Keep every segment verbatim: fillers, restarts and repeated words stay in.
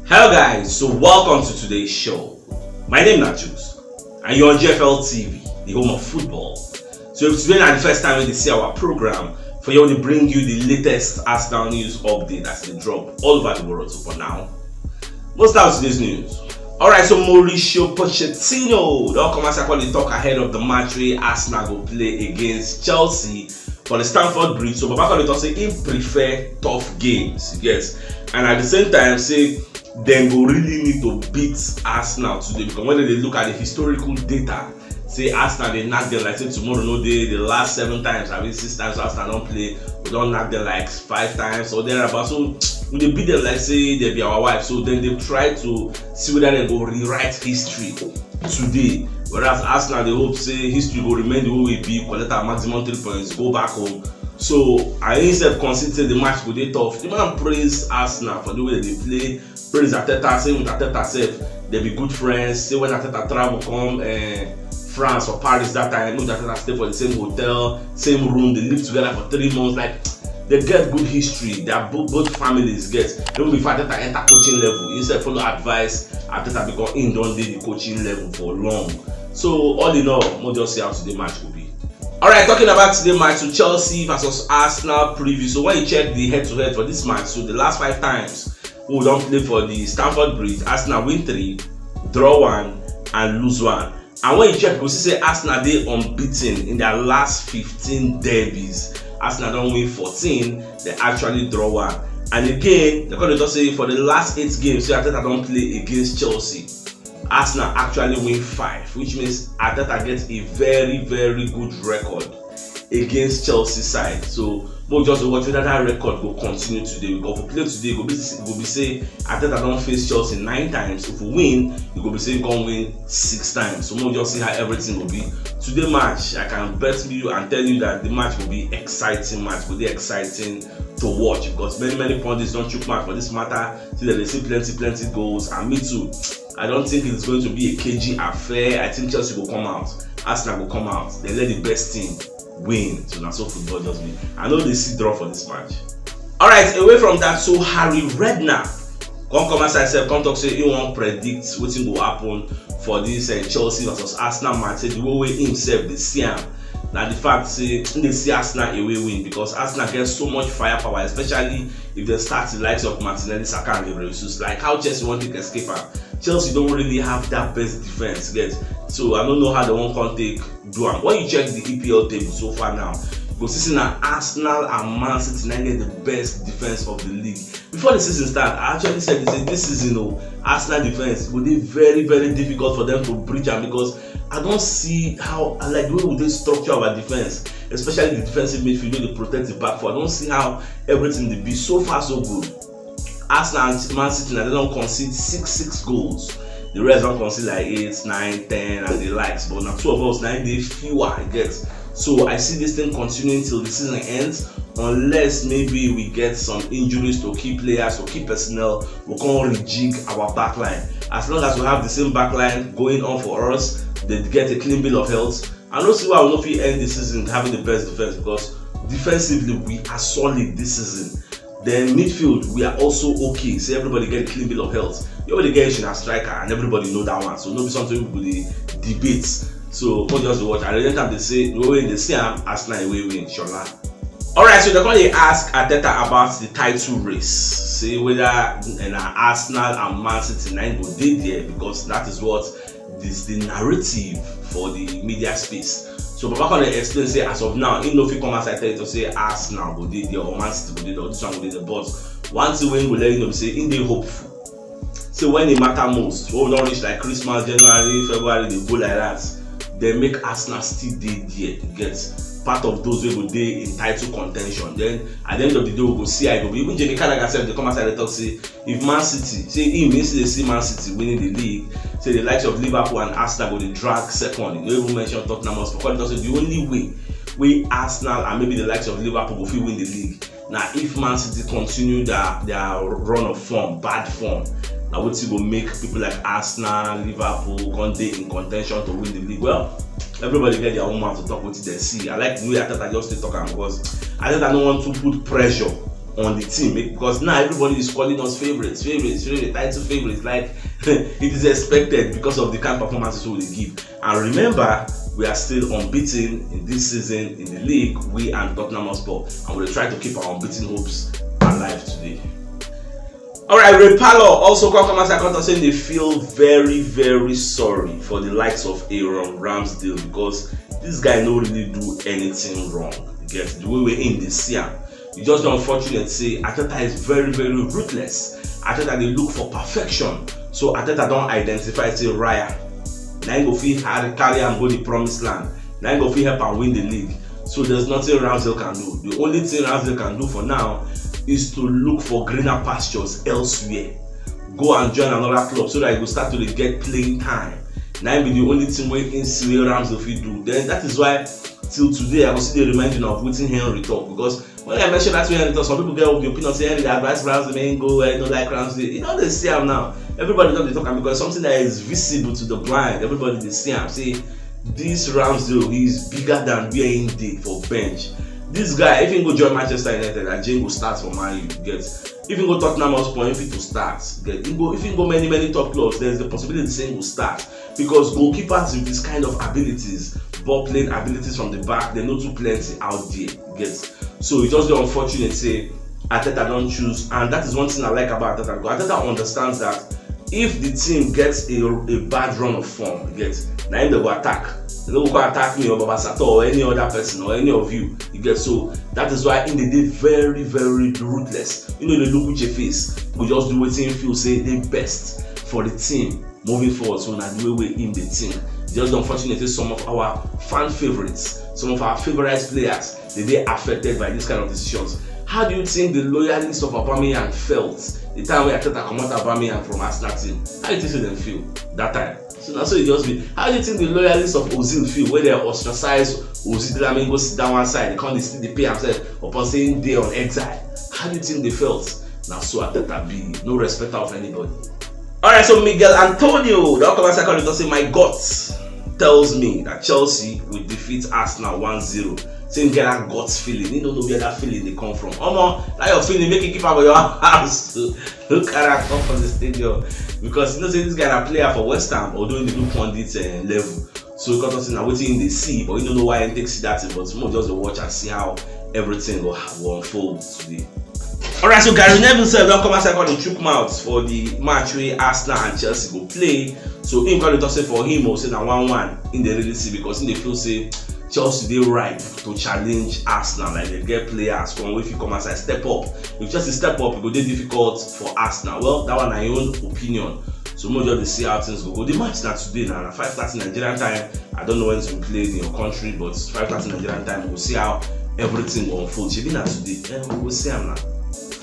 Hello guys, so welcome to today's show. My name na Juice and you're on G F L T V, the home of football. So if today na the first time you see our program, for here we bring you the latest Arsenal news update as they drop all over the world. So for now, most out today's news. Alright, so Mauricio Pochettino don come as I call the talk ahead of the match where Arsenal go play against Chelsea for the Stamford Bridge. So Baba call the talk say he prefer tough games, yes, and at the same time say dem go really need to beat Arsenal today, because when they look at the historical data, say Arsenal dey knack them like say tomorrow no day. The last seven times, I mean six times Arsenal don't play, we don't knack them like five times or thereabout. So we dey beat them like say they be our wife. So then they try to see whether they go rewrite history today. Whereas Arsenal, they hope say history go remain the way we be, collect our maximum three points, go back home. So I himself consider the match go dey tough. The man praise Arsenal for the way they play, praise Arteta, say with Arteta sef, they be good friends. Say when Arteta travel come uh, France or Paris that time, with Arteta stay for the same hotel, same room, they live together for three months. Like they get good history. They are both, both families get. Even before Arteta enter coaching level, he said follow advice. Arteta because he don't dey the coaching level for long. So all in all, we'll just see how today match will be. Alright, talking about today match, so Chelsea versus Arsenal preview. So when you check the head-to-head for this match, so the last five times we don't play for the Stamford Bridge, Arsenal win three, draw one, and lose one. And when you check, you see say Arsenal dey unbeaten in their last fifteen derbies. Arsenal don't win fourteen, they actually draw one. And again, they call it say for the last eight games, so Arteta don't play against Chelsea. Arsenal actually win five, which means Arteta gets a very, very good record against Chelsea side. So we'll just watch whether that record will continue today. Because if we play today, go be go be say Arteta don't face Chelsea nine times. If we win, you go be say go win six times. So we'll just see how everything will be. Today match, I can bet you and tell you that the match will be exciting match, will be exciting to watch because many many pundits don't chook mouth for this matter. See that they see plenty plenty goals, and me too. I don't think it's going to be a cagey affair. I think Chelsea will come out. Arsenal will come out. They let the best team win. So that's what football just be. I know they see draw for this match. Alright, away from that, so Harry Redknapp come come as I said, come talk say he won't predict what will happen for this uh, Chelsea versus Arsenal match. Say the way himself they see him. Now the fact say they see Arsenal away win because Arsenal gets so much firepower, especially if they start the likes of Martinelli, Saka, and Gabriel Jesus. Like how Chelsea want to escape him. Chelsea don't really have that best defense, get. So I don't know how they won't come take do am. When you check the E P L table so far now, you go see say na Arsenal and Man City na get the best defense of the league. Before the season start, I actually said this, this season, oh, Arsenal defense go dey very very difficult for them to breach am because I don't see how, like the way we dey structure our defense, especially the defensive midfield wey dey protect the back four. I don't see how everything dey be so far so good. Arsenal and Man City now they don't concede six six goals. The rest don't concede like eight, nine, ten, and the likes. But now two of us now they fewer I get. So I see this thing continuing till the season ends, unless maybe we get some injuries to key players or key personnel. We can't rejig our backline. As long as we have the same backline going on for us, they get a clean bill of health. I don't see why we don't fit end the season having the best defense because defensively we are solid this season. Then midfield, we are also okay. Say everybody get a clean bill of health. You already get a striker, and everybody know that one. So no be something we go dey debate. So no just dey watch. I don't time they say the way they see am, Arsenal away win, Shola. Alright, so they come dey ask Arteta about the title race. Say whether na Arsenal and Man City na go dey there because that is what this the narrative for the media space. So Baba come dey explain say as of now, he no fit come outside tell you to say Arsenal go dey there or Man City go dey there or this one go dey there. But one thing wey he go let you know be say he dey hopeful. Say when e matter most, when we don reach like Christmas, January, February, dey go like that, then make Arsenal still dey there to get part of those wey go dey in title contention. Then at the end of the day, we go see how e go be. Even Jamie Carragher sef dey come outside dey talk say if Man City, say him, he still dey see Man City winning the league, say the likes of Liverpool and Arsenal go dey drag second. He no even mention Tottenham Hotspur. Come talk say the only way wey Arsenal and maybe the likes of Liverpool go fit win the league na if Man City continue their their run of form, bad form. Na wetin go make people like Arsenal, Liverpool come dey in contention to win the league. Well, everybody get their own mouth to talk wetin dem see. I like the way Arteta just dey talk am because Arteta no want to put pressure on the team, eh, because now everybody is calling us favorites, favorites, favorites, title favorites. Like it is expected because of the kind of performances we dey give. And remember, we are still unbeaten in this season in the league, we and Tottenham Hotspur, and we dey try to keep our unbeaten hopes alive today. All right, Ray Parlour also come come outside come talk say they feel very, very sorry for the likes of Aaron Ramsdale because this guy no really do anything wrong. You get the way we in this year. E just dey unfortunate say Arteta is very, very ruthless. Arteta dey look for perfection. So Arteta don identify say Raya na him go fit har- carry am go the promised land. Na him go fit help am win the league. So there's nothing Ramsdale can do. The only thing Ramsdale can do for now is to look for greener pastures elsewhere. Go and join another club so that you go start to dey get playing time. Na him be the only thing wey him see wey Ramsdale fit do. Then that is why till today I go still dey remind you of wetin Henry talk, because when I mention that way, some people get the opinion say Henry advice Ramsdale make him go where he no like Ramsdale. You know they see am now. Everybody don dey talk am because something that is visible to the blind. Everybody dey see am say this Ramsdale, he is bigger than where he dey for bench. This guy, if he go join Manchester United, Ajay go start for Man U. You get, if he go Tottenham Hotspur, he fit to start. Get, he go, if he go many many top clubs, there's the possibility say he go start because goalkeepers with this kind of abilities, ball playing abilities from the back, they no too plenty out there. You get, so e just dey unfortunate say Arteta don choose, and that is one thing I like about Arteta because Arteta understands that if the team gets a, a bad run of form, you get, na him they go attack. They no go come attack me or Baba Sato or any other person or any of you. You get, so that is why him dey dey very, very ruthless. You know, they look with your face. We just do wetin him feel say dey best for the team moving forward. So na the way wey him dey think. Just unfortunate say some of our fan favorites, some of our favorite players, they dey affected by this kind of decisions. How do you think the loyalists of Aubameyang felt the time wey Arteta comot Aubameyang from Arsenal team? How you think say dem feel that time? So na so e just be. How do you think the loyalists of Ozil feel when they ostracize Ozil, tell am go sit down one side, they come dey still dey pay himself upon saying they on exile? How do you think they felt? Na so Arteta be, no respecter of anybody. All right, so Miguel Antonio don come outside come talk say my gut tells me that Chelsea will defeat Arsenal one zero. Say him get that gut feeling. He no know where that feeling dey come from. Omo, that your feeling make you keep am for your house. Look at that come for the stadium because you know say this guy na player for West Ham, although he dey do pundit uh, level. So he come talk say na wetin he dey see, but he no know why he take see that thing. But we just dey watch and see how everything go, go unfold today. All right, so Gary Neville sef don come outside come dey chook mouth for the match wey Arsenal and Chelsea go play. So him come dey talk say for him, o say na one one him dey really see because him dey feel say Chelsea dey ripe to challenge Arsenal. Like they get players come wey fit come outside step up. If Chelsea step up, e go dey difficult for Arsenal. Well, that one na your own opinion. So mo just dey see how things go go. The match na today na, na five thirty Nigerian time. I don't know when to play in your country, but five thirty Nigerian time, we'll see how everything will unfold. Shebi na today, eh, we'll see am now.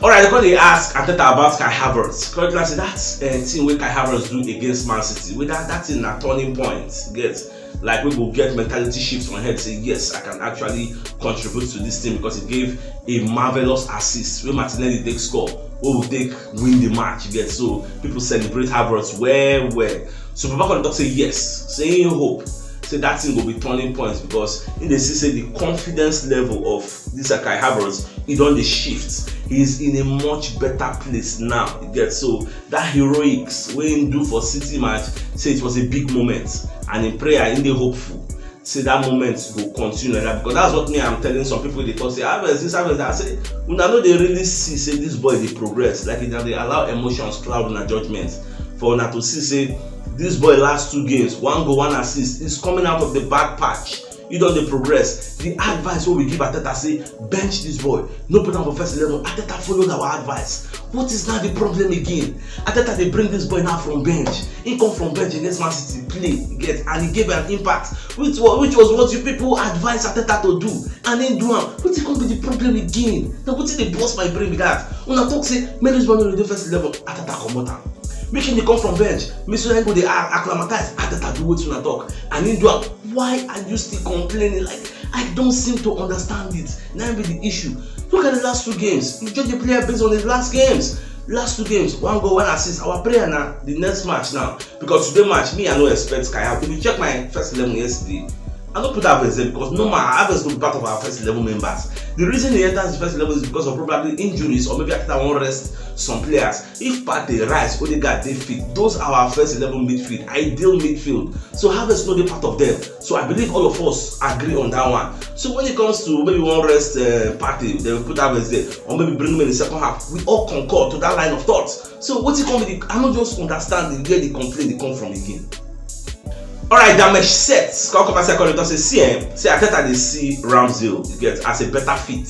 All right, they come dey ask Arteta about Kai Havertz. Currently, I say that uh, thing wey Kai Havertz do against Man City, wey that, that thing na turning point. Get, like we go get mentality shift on head. Say yes, I can actually contribute to this team because he gave a marvelous assist wey Martinelli take score, wey we take win the match. You get, so people celebrate Havertz well well. So Papa come talk say yes, say he hope say that thing go be turning points because he dey see say the confidence level of this Kai Havertz, he don dey shift. He is in a much better place now. You get, so that heroics wey he do for City match, say it was a big moment, and in prayer he dey hopeful say that moment go continue like that because that's what me I'm telling some people. They talk say Havertz, this Havertz. I say una no dey really see say this boy dey progress. Like una dey allow emotions cloud una judgment. For una to see say this boy last two games, one goal, one assist, is coming out of the bad patch. You don dey progress. The advice wey we give Arteta say bench this boy, no put am for first eleven. Arteta followed our advice. What is now the problem again? Arteta dey bring this boy now from bench. He come from bench against Man City, play, get, and he gave an impact, which was, which was what you people advise Arteta to do, and then do am. Wetin come be the problem again? Na wetin dey burst my brain be that. Una talk say make this boy no dey first eleven, Arteta comot am. Make him dey come from bench. Make so that he go dey a- acclimatize. Arteta do wetin una talk, and he do am. Why are you still complaining? Like, I don't seem to understand it. Now be the issue. Look at the last two games. You judge the player based on his last games. Last two games, one goal, one assist. Our player now, the next match now. Because today match, me, I no expect Kai Havertz. If you check my first eleven yesterday, I no put Havertz there because normal, Havertz no be part of our first eleven members. The reason he enters the first eleven is because of probably injuries or maybe Arteta wan rest some players. If Partey, Rice, Odegaard dey fit, those are our first eleven midfield, ideal midfield. So Havertz no dey part of them. So I believe all of us agree on that one. So when it comes to maybe wan rest uh, Partey, dem put Havertz there, or maybe bring him in the second half. We all concur to that line of thought. So wetin come be the, I no just understand the, where the complaint dey come from again. Alright, Damesh set come come outside corridor say, see, eh, say Arteta dey see Ramsdale, you get, as a better fit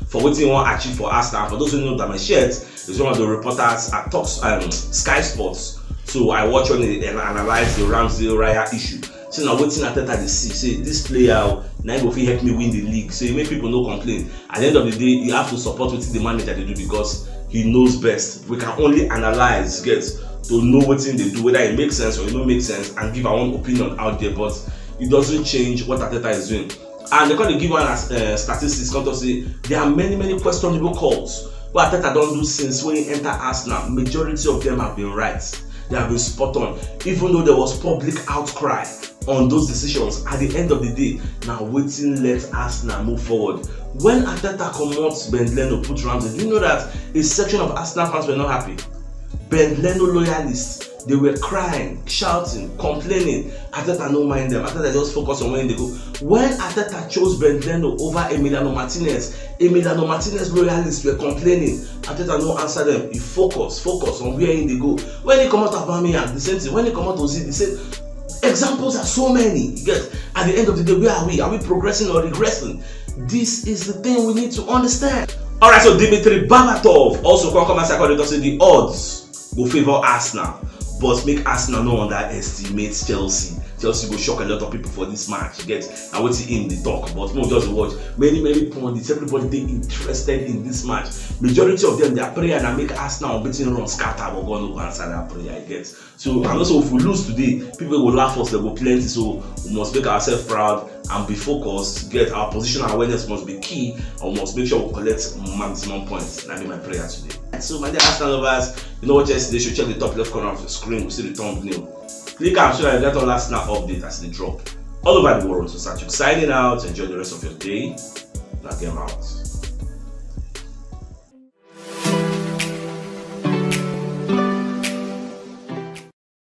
for wetin he wan achieve for Arsenal. For those who know, Damesh set is one of the reporters at Talks, um, Sky Sports. So I watch when they analyze the Ramsdale Raya issue. So na wetin Arteta dey see, say this player, oh, na him go fit help me win the league. So he make people no complain. At the end of the day, you have to support wetin the manager dey do because he knows best. We can only analyze, get, to know wetin dey do, whether it makes sense or it no make sense, and give our own opinion out there. But it doesn't change what Arteta is doing. And they come dey give one as uh, statistics come talk say there are many, many questionable calls wey Arteta don do since when he enter Arsenal. Majority of them have been right. They have been spot on, even though there was public outcry on those decisions. At the end of the day, na wetin let Arsenal move forward. When Arteta comot Ben Leno, put Ramsdale, do you know that a section of Arsenal fans were not happy? Ben Leno loyalists, they were crying, shouting, complaining. Arteta no mind them. Arteta just focus on where they go. When Arteta chose Ben Leno over Emiliano Martinez, Emiliano Martinez loyalists were complaining. Arteta no answer them. He focus, focus on where he dey go. When he comot Aubameyang, the same thing. When he comot Ozil, the same. Examples are so many. You get, at the end of the day, where are we? Are we progressing or regressing? This is the thing we need to understand. Alright, so Dmitry Babatov also come come outside corridor say the odds go favour Arsenal, but make Arsenal no underestimate Chelsea. Chelsea go shock a lot of people for this match, you get, na wetin him dey talk. But no, just watch, many, many pundits, everybody dey interested in this match. Majority of them, their prayer na make Arsenal unbeaten run scatter, but God no go answer that prayer, you get. So I know, so if we lose today, people go laugh us, they go plenty. So we must make ourselves proud and be focused. Get, our positional awareness must be key, and we must make sure we collect maximum points. That be my prayer today. So my dear Arsenal lovers, you know what, yesterday should check the top left corner of the screen. We see the thumbnail. Click am so that you get all Arsenal update as they drop all over the world. So Selchuk signing out. Enjoy the rest of your day. Now game out.